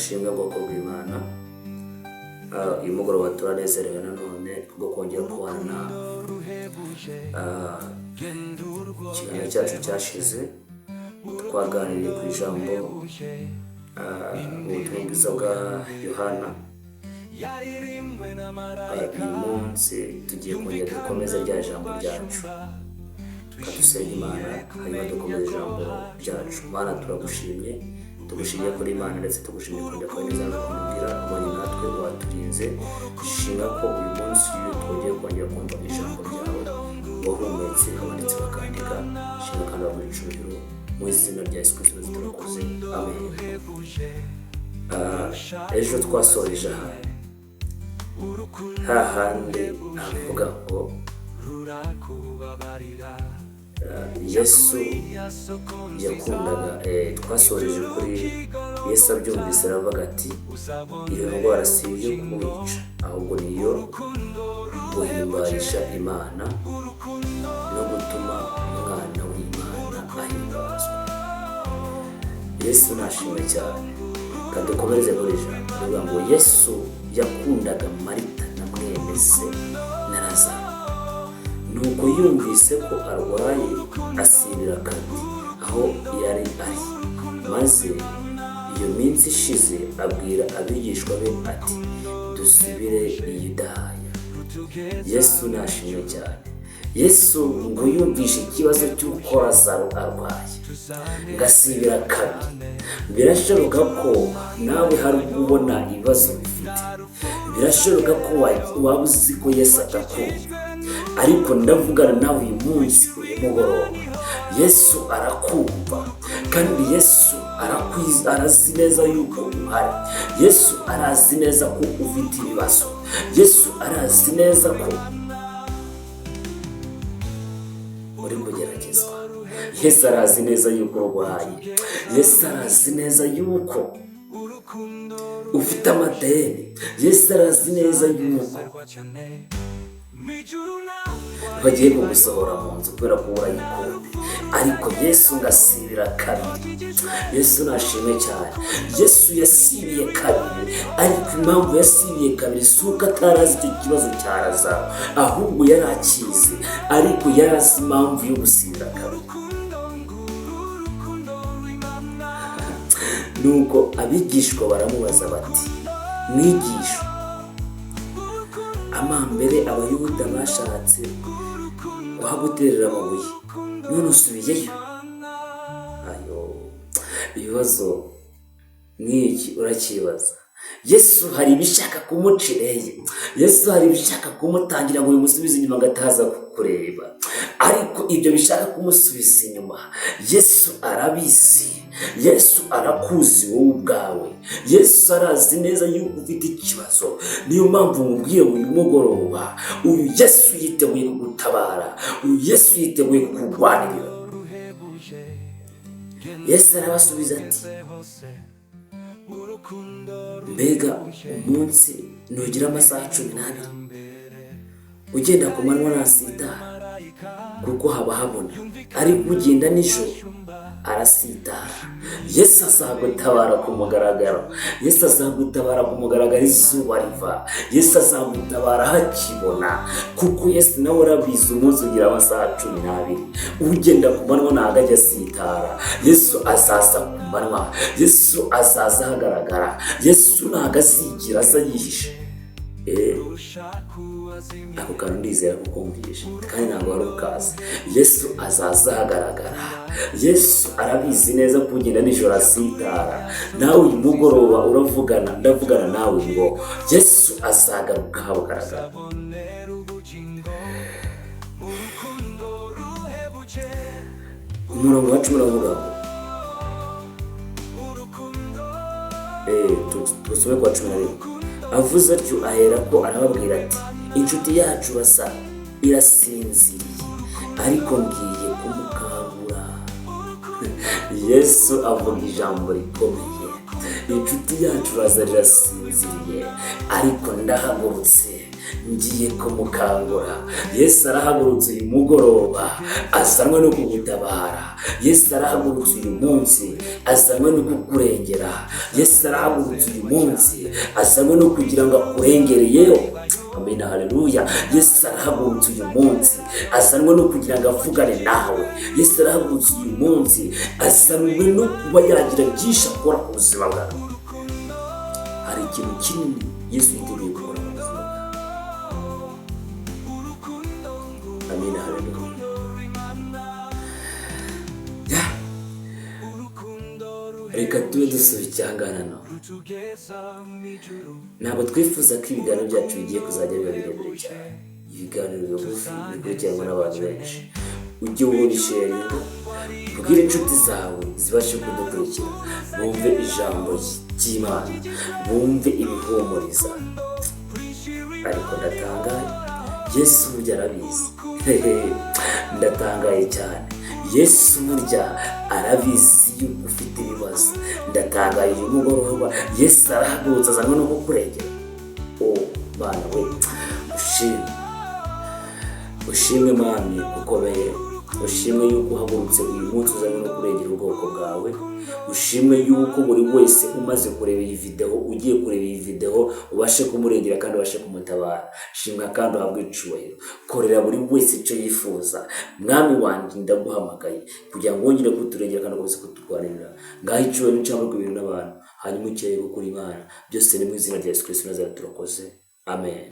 Ashimwe bwoko bw'Imana. Uyu mugoroba turanezerewe nanone kubwo kongera kubana nawe. Ikiganiro cyacu cyashize twaganiriye ku ijambo ubutumwa bwiza bwa Yohana. Uyu munsi tugiye kongera dukomeze rya jambo ryacu. Dusenga Imana, hanyuma dukomeze ijambo ryacu. Mana, turagushimye, tugushimye kuri Imana, ndetse tugushimye kongera kuba neza no kumubwira ubanye natwe, waturinze. Shima ko uyu munsi iyo twongeye kongera kumva ijambo ryawe wahumetse abanditsi bakandika. Shima kandi baguha icyubahiro mu izina rya Yesu Kristo turakoze, amen. Ejo twasoreje ahantu hahandi avuga ngo Yesu yakundaga, twasoreje kuri Yesu abyumvise aravuga ati: "Iyo ndwara si iyo kumwica, ahubwo ni iyo guhimbarisha Imana no gutuma Umwana w'Imana ahimbazwa." Yesu nashimwe cyane. Kandi dukomereze kuri ijambo rivuga ngo Yesu yakundaga Marita na mwene se na Lazaro. Nuko yumvise ko arwaye, asibira kabiri aho yari ari. Maze iyo minsi ishize, abwira abigishwa be ati: "Dusubire i Yudaya." Yesu nashimwe cyane. Yesu ngo yumvishe ikibazo cy'uko Lazaro arwaye, ngasibira kabiri. Birashoboka ko nawe hari ubwo ubona ibibazo bifite, birashoboka ko waba uzi ko Yesu atakumva, ariko ndavugana nawe uyu munsi, uyu mugoroba. Yesu arakumva, kandi Yesu arazi neza yuko uhari. Yesu arazi neza ko ufite ibibazo. Yesu arazi neza ko uri kugeragezwa. Yesu arazi neza yuko urwaye. Yesu arazi neza yuko ufite amadeni. Yesu arazi neza yuko bagiye kugusohora mu nzu kubera ko urayikunda, ariko Yesu ngasibira kabiri. Yesu nashimwe cyane. Yesu yasibiye kabiri, ariko impamvu yasibiye kabiri si uko atarazi icyo kibazo cya Lazaro, ahubwo yari akizi, ariko yari azi impamvu yo gusibira kabiri. Nuko abigishwa baramubaza bati: "Mwigisha, amambere Abayuda bashatse kuhaguterera amabuye, none usubiyeyo?" Ayo, ibibazo nk'iki urakibaza. Yesu hari ibishaka kumuca intege, Yesu hari ibishaka kumutangira ngo bimusubize inyuma ngo ataza kukureba, ariko ibyo bishaka kumusubiza inyuma, Yesu arabizi. Yesu arakuzi wowe ubwawe. Yesu arazi neza yuko ufite ikibazo. Niyo mpamvu mubwiye ngo uyu mugoroba uyu Yesu yiteguye kugutabara, uyu Yesu yiteguye kukurwanirira. Yesu arabasubiza ati: "Mbega umunsi ntugira amasaha 12? Ugenda ku manywa ntasitara kuko haba habona, ariko ugenda nijoro arasitara." Yesu azagutabara ku mugaragaro. Yesu azagutabara ku mugaragaro izuba riva. Yesu azagutabara hakibona, kuko Yesu nawe arabizi, umunsi ugira amasaha 12. Ugenda ku manywa ntabwo ajya asitara. Yesu azaza ku manywa, Yesu azaza ahagaragara. Yesu ntabwo azigira aza yihishe. Ako kantu ndizera kukumvisha, kandi ntabwo wari ukazi. Yesu azaza ahagaragara. Yesu arabizi neza ko ugenda nijoro asitara. Nawe uyu mugoroba uravugana, ndavugana nawe ngo Yesu azagaruka hagaragara. Umurongo wa 10 uravuga ngo tusome kwa 11. Avuze atyo, ahera ko arababwira ati: "Inshuti yacu basa irasinziriye, ariko ngiye kumukangura." Yesu avuga ijambo rikomeye: "Inshuti yacu Lazaro irasinziriye, ariko ndahagurutse." Ngiye kumukangura. Yesu arahagurutse uyu mugoroba, azanwe no kugutabara. Yesu arahagurutse uyu munsi, azanwe no kukurengera. Yesu arahagurutse uyu munsi, azanwe no kugira ngo akurengere. Yewe, amina, haleluya. Yesu arahagurutse uyu munsi, azanwe no kugira ngo avugane nawe. Yesu arahagurutse uyu munsi, azanwe no kuba yagira byinshi akora ku buzima bwawe. Hari ikintu kinini Yesu yiteguye gukora mu buzima bwawe. Amina, haleluya. Ya, reka tube dusubikiye ahangana. No ntabwo twifuza ko ibiganiro byacu bigiye kuzajya biba birebire cyane. Ibiganiro bigufi bikurikiranwa n'abantu benshi. Ujye ubisharinga, ubwire inshuti zawe zibashe kudukurikira, bumve ijambo ry'Imana, bumve ibihumuriza. Ariko ndatangaye, Yesu burya arabizi. Ndatangaye cyane, Yesu burya arabizi yuko ufite ibibazo. Ndatangaye, uyu mugoroba Yesu arahagurutse, azanwe no kukurengera. O Mana we, ushimwe, ushimwe Mwami ukomeye. Ushimwe yuko uhagurutse uyu munsi, uzanywe no kurengera ubwoko bwawe. Ushimwe yuko buri wese umaze kureba iyi videwo, ugiye kureba iyi videwo, ubashe kumurengera kandi ubashe kumutabara. Shimwa kandi uhabwe icyubahiro. Korera buri wese icyo yifuza. Mwami wanjye, ndaguhamagaye kugira ngo wongere kuturengera kandi ukomeze kuturwanirira. Ngaho icyubahiro n'icyamurwa ibintu n'abantu, hanyuma ukeye gukura Imana. Byose ni mu izina rya Yesu Kristo Nazareti turakoze, amen.